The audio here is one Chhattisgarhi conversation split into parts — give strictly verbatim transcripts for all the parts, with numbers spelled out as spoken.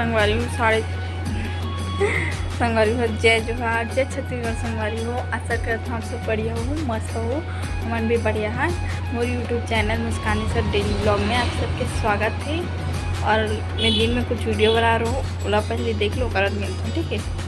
संगवारी हो, साढ़े संगवारी हो, जय जोहार, जय छत्तीसगढ़। संगवारी हो, आशा करत हूँ आप सब बढ़िया हो, मस्त हो। हमन भी बढ़िया है। मोर YouTube channel Muskani sir daily blog में आप सबके स्वागत है। और मैं दिन में कुछ वीडियो बना रहा हूँ, ओला पहले देख लो, ओकर बाद मिलता हूँ, ठीक है।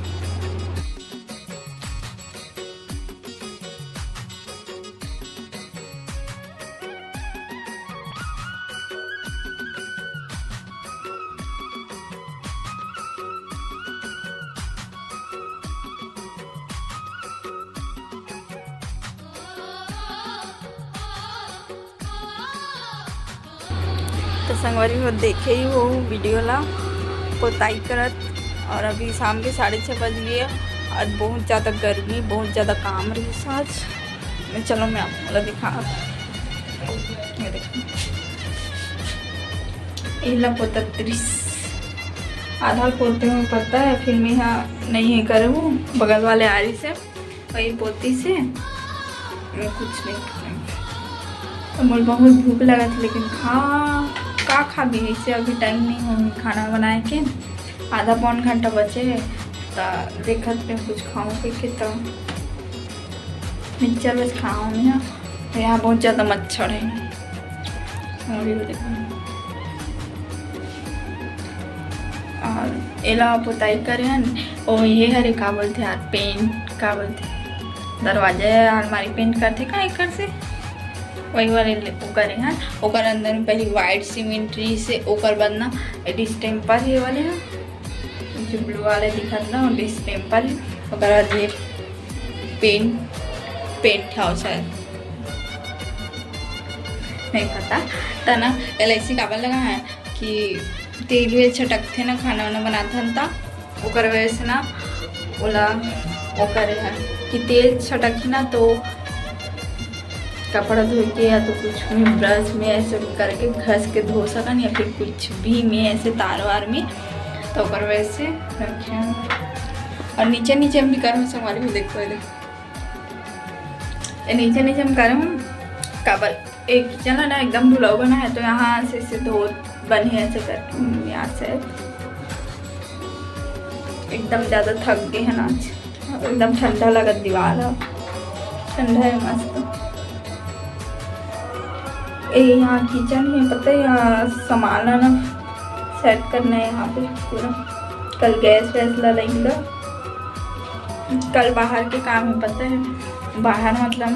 तो संगवारी हो, देखे ही हो वीडियो ला, पोताई करत। और अभी शाम के साढ़े छः बज गए और बहुत ज़्यादा गर्मी, बहुत ज़्यादा काम रही आज। मैं, चलो मैं आप लोग दिखा, ये देखो, इला पोतत रिस आधा पोते हुए पता है, फिर मैं यहाँ नहीं है करे हूँ, बगल वाले आरी से वही पोती से मैं कुछ नहीं खाऊँ। तो मोर बहुत भूख लगा था, लेकिन खा का खा भी ऐसे अभी टाइम नहीं हो खाना बनाए के, आधा पौन घंटा बचे है, तो देखत में कुछ खाऊँ के, के तो मिक्सचर बस खाऊँ मैं। तो यहाँ बहुत ज़्यादा मच्छर है। और ये देखो, और एला पोताई करे हन। ओ ये हरे, का बोलते यार, पेंट का बोलते, दरवाजा या अलमारी पेंट करथे का एकर से, वही वाले ले-, वो करे हन। ओकर अंदर में पहले व्हाइट सीमेंट रही से, ओकर बाद ना डिस्टेम्पर ये वाले हैं, जो ब्लू वाले दिखत ना, वो डिस्टेम्पर है। ओकर बाद ये पेंट, पेंट हाउस है, नहीं पता। त ना एल आई सी काबर लगा है कि तेल वेल छटकथे ना, खाना वाना बनाथन त ओकर वजह से ना ओला ओकर है कि तेल छटकही ना तो कपड़ा धोए के या तो कुछ भी ब्रश में ऐसे करके घस के धो सकन या फिर कुछ भी में ऐसे तार वार में, तो ओकर वजह से रखे हैं। और नीचे नीचे हम भी कर सकते हैं, देखो ये देखो। ए, नीचे नीचे हम करे हूँ, काबर एक किचन है ना, एकदम ढुलाऊ बना है, तो यहाँ से, से धो बनी है ऐसे करके, हम्म, यहाँ से एकदम ज़्यादा थक गए हैं ना आज, एकदम ठंडा लगत दीवार है, ठंडा है मस्त। ए, यहाँ किचन है, पता है, यहाँ सामान है ना, सेट करना है यहाँ पे पूरा। कल गैस वैस ला लेंगे, कल बाहर के काम है, पता है, बाहर मतलब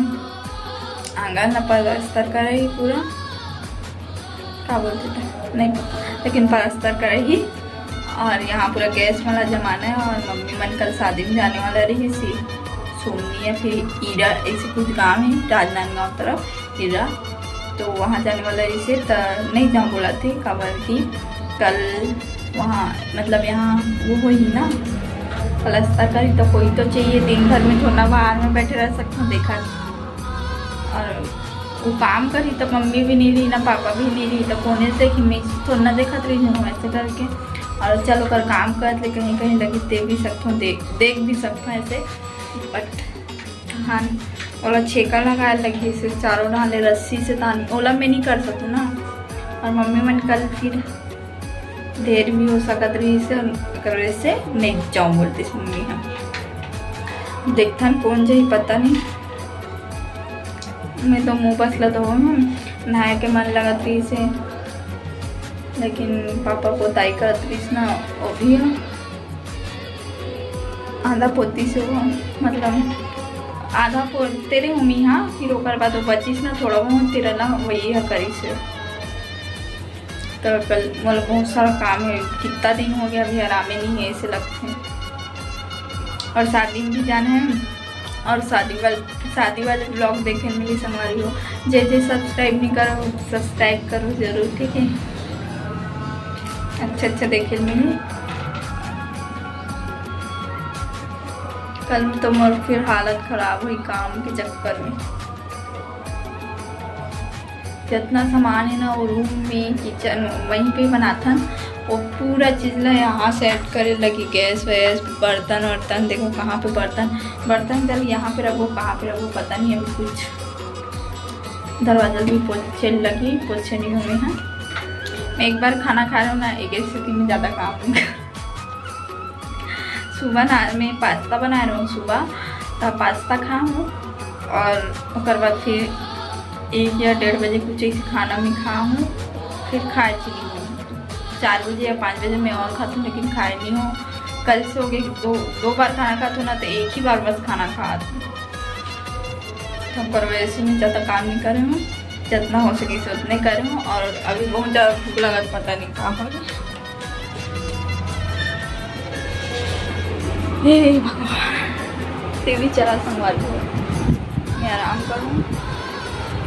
आंगन ला पलस्तर करे ही पूरा, का बोलते थे, नहीं पता, लेकिन पलस्तर करे ही। और यहाँ पूरा गैस वाला जमाना है। और मम्मी मन कल शादी में जाने वाला रही सी, सोमनी या फिर ईरा, ऐसे कुछ गांव है राजनांदगांव तरफ, हीरा, तो वहाँ जाने वाला रही से, त नहीं जाऊँ बोला थे, काबर कि कल वहाँ मतलब यहाँ वो होही ना, पलस्तर करी तो कोई तो चाहिए, दिन भर में थोड़ा बाहर में बैठे रह सकते हो, देखा। और वो काम करी तो मम्मी भी नहीं रही ना, पापा भी नहीं रही, तो कोने से देखी, मैं थोड़ा ना देखत रही हूँ ऐसे करके। और चलो कर काम करत ले कहीं कहीं लगी दे भी सकते हो, देख देख भी सकते हो ऐसे, बट हाँ, ओला छेका लगाए लगी से चारों डाले रस्सी से तानी, ओला मैं नहीं कर सकूँ ना। और मम्मी मन कल फिर देर भी हो सकत रही से, ओकर वजह से नहीं जाऊँ बोलती मम्मी हम। देखथन कौन जाही पता नहीं। मैं तो मुँह बसला तो हूँ, नहाए के मन लगत रही से, लेकिन पापा पोताई करत रही ना, वो भी आधा पोती से वो, मतलब आधा पो-, तेरे हूँ मैं, हाँ, फिर ओकर बाद वो बचिस ना थोड़ा बहुत, तेरा ना वही है करी से। तो कल मतलब बहुत सारा काम है, कितना दिन हो गया अभी आरामे नहीं है ऐसे लगते हैं। और शादी में भी जाना है, और शादी वाले, शादी वाले ब्लॉग देखे मिली संगवारी हो। जे जे सब्सक्राइब नहीं करो, सब्सक्राइब करो जरूर, ठीक है। अच्छा अच्छा देखे मिली। कल तो मोर फिर हालत खराब हुई काम के चक्कर में। जितना सामान है ना वो रूम में, किचन, वहीं पे बनाथन। वो पूरा चीज़ ला यहाँ सेट करे लगी, गैस वैस, बर्तन वर्तन। देखो कहाँ पे बर्तन, बर्तन चल यहाँ पे रखो, कहाँ पे रखो पता नहीं। अभी कुछ दरवाजा भी पोछे लगी, पोछे नहीं हुए हैं। मैं एक बार खाना खा रहा हूँ ना, एक एक से तीन ज़्यादा काम नहीं कर सुबह ना, मैं पास्ता बनाए रहूँ सुबह, त पास्ता खाहूँ और ओकर बाद फिर एक या डेढ़ बजे कुछ ऐसे खाना में खाहूँ, फिर खाए चली हूँ। चार बजे या पाँच बजे मैं और खाती हूँ, लेकिन खाए नहीं हूँ। कल से हो गए दो, दो बार खाना खाती हूँ ना, तो एक ही बार बस खाना खाती हूँ। तो ओकर वजह से मैं ज़्यादा काम नहीं करे हूँ, जितना हो सके से उतने करे हूँ। और अभी बहुत ज़्यादा भूख लगा, पता नहीं का हो। हे भगवान, टीवी चला संगवारी हो, मैं आराम करूँ,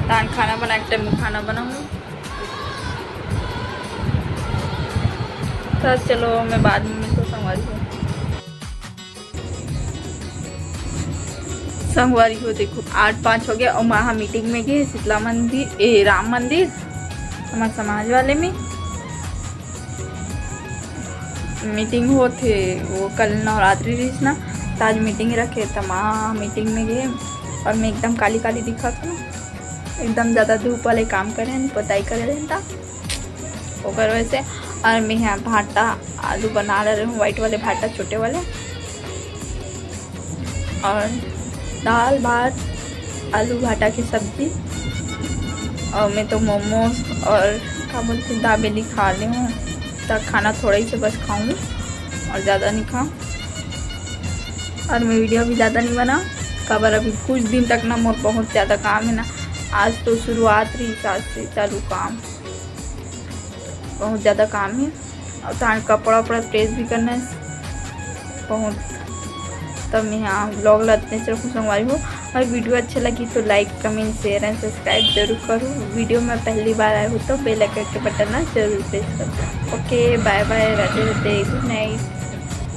तान खाना बना के टाइम में खाना बनाऊँ। तो चलो, मैं बाद में मिलता संगवारी हो। संगवारी हो, देखो, आठ पाँच हो गया और माँ मीटिंग में गए शीतला मंदिर, ए, राम मंदिर, हमारे समाज वाले में मीटिंग होत हे। वो कल नवरात्रि रहिस ना, त आज मीटिंग रखे, त माँ मीटिंग में गए और मैं एकदम काली काली दिखत हूँ, एकदम ज़्यादा धूप वाले काम करे हैं, पोताई करे हैं, त ओकर वजह से। और मैं यहाँ भाटा आलू बना ले रहे हूँ, व्हाइट वाले भाटा, छोटे वाले, और दाल भात, आलू भाटा की सब्जी, और मैं तो मोमोज और का बोलते हैं, दाबेली खा ले हूँ। तो खाना थोड़ा ही से बस खाऊँ और ज़्यादा नहीं खाऊँ। और मैं वीडियो भी ज़्यादा नहीं बना, काबर अभी कुछ दिन तक ना मोर बहुत ज़्यादा काम है ना, आज तो शुरुआत रहिस, आज से चालू काम, बहुत ज़्यादा काम है। और तान कपड़ा उपड़ा प्रेस भी करना है बहुत। तब मैं यहाँ ब्लॉग ला इतने से रखूँ संगवारी हो। और वीडियो अच्छा लगी तो लाइक, कमेंट, शेयर एंड सब्सक्राइब जरूर करो। वीडियो में पहली बार आए हो तो बेल आइकन के बटन ना जरूर प्रेस करो। ओके, बाय बाय, राधे राधे, गुड नाइट।